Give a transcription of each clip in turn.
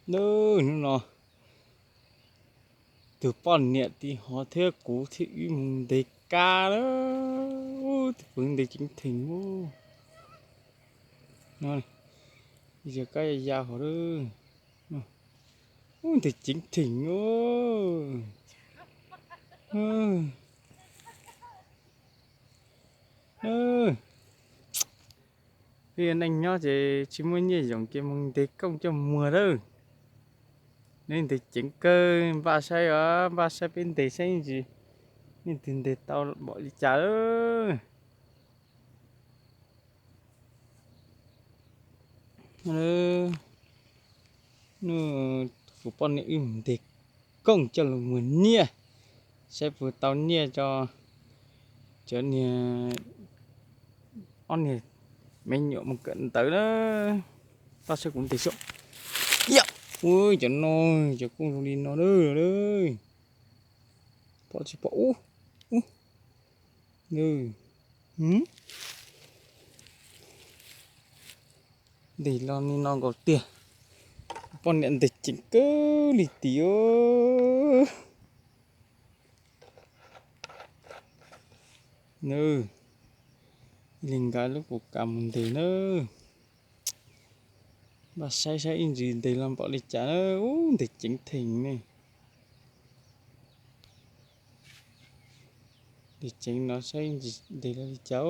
Hnub no tus poj niam tij hov thiab kuv thiab wb mus ntes kab lawm. Tus poj niam ntes ceev theem ub. No, yog kab ya ya hov lawm. Ub, ntes ceev theem ub. Peb neej nyob ces tsis muaj nyiaj yoom ces mus ntes kooj coj muag lawm. Nej ntes ceev kawg, npaj saib os, npaj saib peb ntes saib ntsis nej twg ntes tau npaum li cas lawm. Nws, kuv poj niam wb mus ntes kooj coj los muag nyiaj, saib puas tau nyiaj tso. Cov niag, ob niag me nyuam mus kawm ntawv na, tab sis kuv ntes xyuas. Ua, cov no, cov kooj zoo li no na. Pom tsis pom ub, ub. Ntes los li no nkaus tiag. Poj niam ntes ceev kawg li tiag. Nws, li nkaus lub kaus kas mus ntes na. Npaj saib saib ib ntsis ntes los npaum li cas na. Ub, ntes ceev theem ne. Ntes ceev no saib ib ntsis ntes los li cas.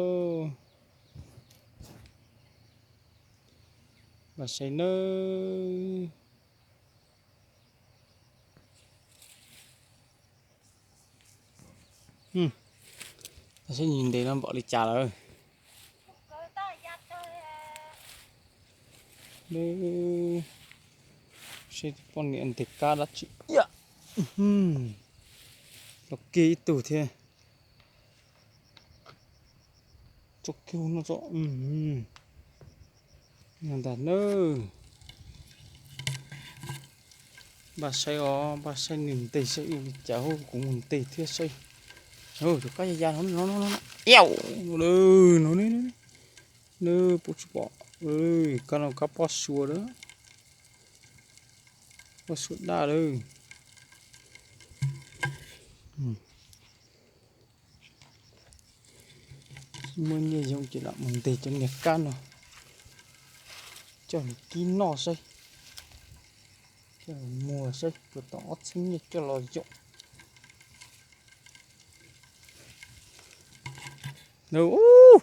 Npaj saib nawb. Saib nws ntes los npaum li cas lawm. Saib poj niam ntes kab dab tsi. Los kiag ib tug thiab. Tso kiag no tso. Ntag nawb. Npaj saib os, npaj saib nws ntes saib ua li cas, kuv mus ntes thiab saib. Cov kab ya ya no, no, no, no, no, no, no, no, pub tsis pom, kab no kab pob sua lawm, pob sua daj lawm. Muaj nyiaj zoo ces lam mus ntes cov niag kab no coj los kib noj saib, coj los muag saib puas tau ob txhiab nyiaj coj los yoom. Ub,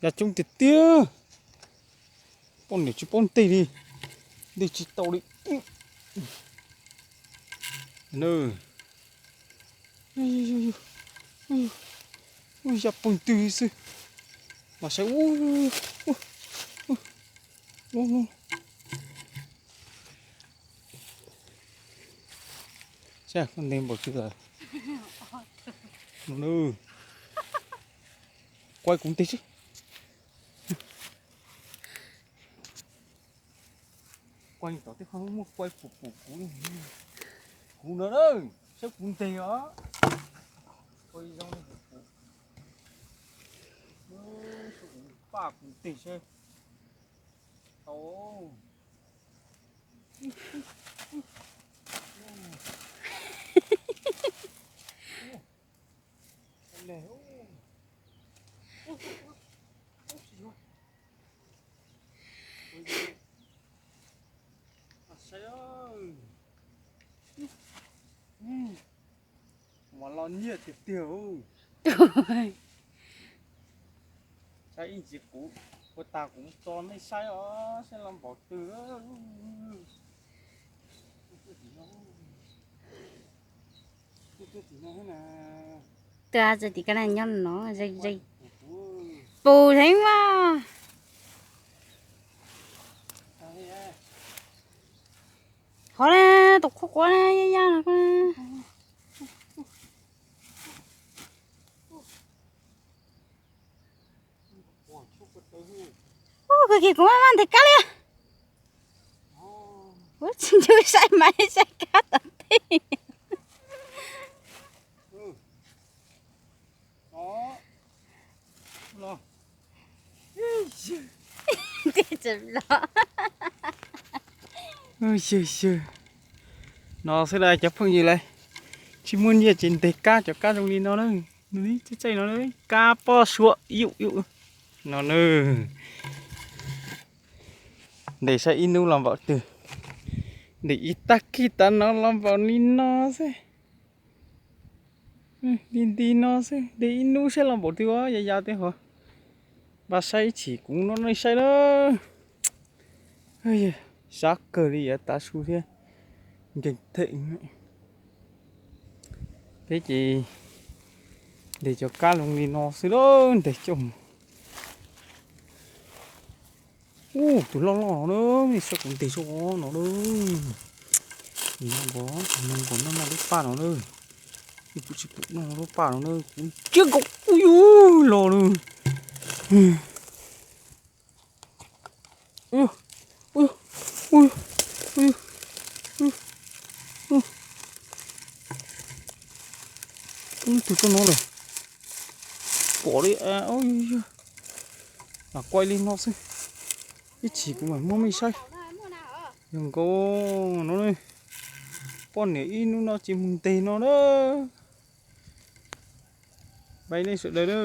ya coob tiag tiag. Poj niam tsis paub ntes li, ntes tsis tau li. Ub, ya pog twg xwb. Mas saib, ub, ub, ub, ub. Saib koj ntes npaum twg lawm. Kuaib kuv ntes seb. Kuaib tom tej qhov muaj kuaib pum pum kuv, kuv no na, saib kuv ntes os. Kuaib zoo li pum pum, saib kuv paj kuv ntes seb tau. Mas los nyiaj tiag tiag. Saib ib ntsis kuv, kuv tas kuv tso nej saib os, saib los npaum twg. Twb txog tim kab na nyob no, pus heev mas. Qhov na, tus qhuav quav na, ya ya no. Ub, kawg kiag kuv maj maj ntes kab li. Ub, tsis ncu saib mas saib kab tom ntej. Nti tsis los. Yawg yawg, no xwb las cov phooj ywg las, tsis muaj nyiaj ces ntes kab cov kab zoo li no na. Txaij txaij no kab pob suav ib yum ib yum no na. Ntes saib ib hnub los npaum twg. Ntes ib tag kis tav no los npaum li no xwb. Nti nti no xwb, ntes ib hnub saib los npaum twg os, yog yog tiag hov. Npaj saib ib chim kuv no nej saib na. Sab kawg li yav tav su thiab, nkeeg them. Peb ces ntes cov kab zoo li no xwb lawm, ntes coj mus. Ub, tus loj loj no na, nej saib kuv ntes tso no na. Nws nkaus, nws nkaus noj noj lub paj no na. Ib kuv tsis pum noj lub paj no na, kuv ntsia nkaus, ub yug los na. Ub, ub, ub, ub, ub, ub, tus tuaj no lawm. Pom li, lam kuaj li no xwb, ib chim kuv mam muab nej saib. Yog nkaus no, poj niam ib hnub no ces mus ntes no na. Bye nej sawv daws na.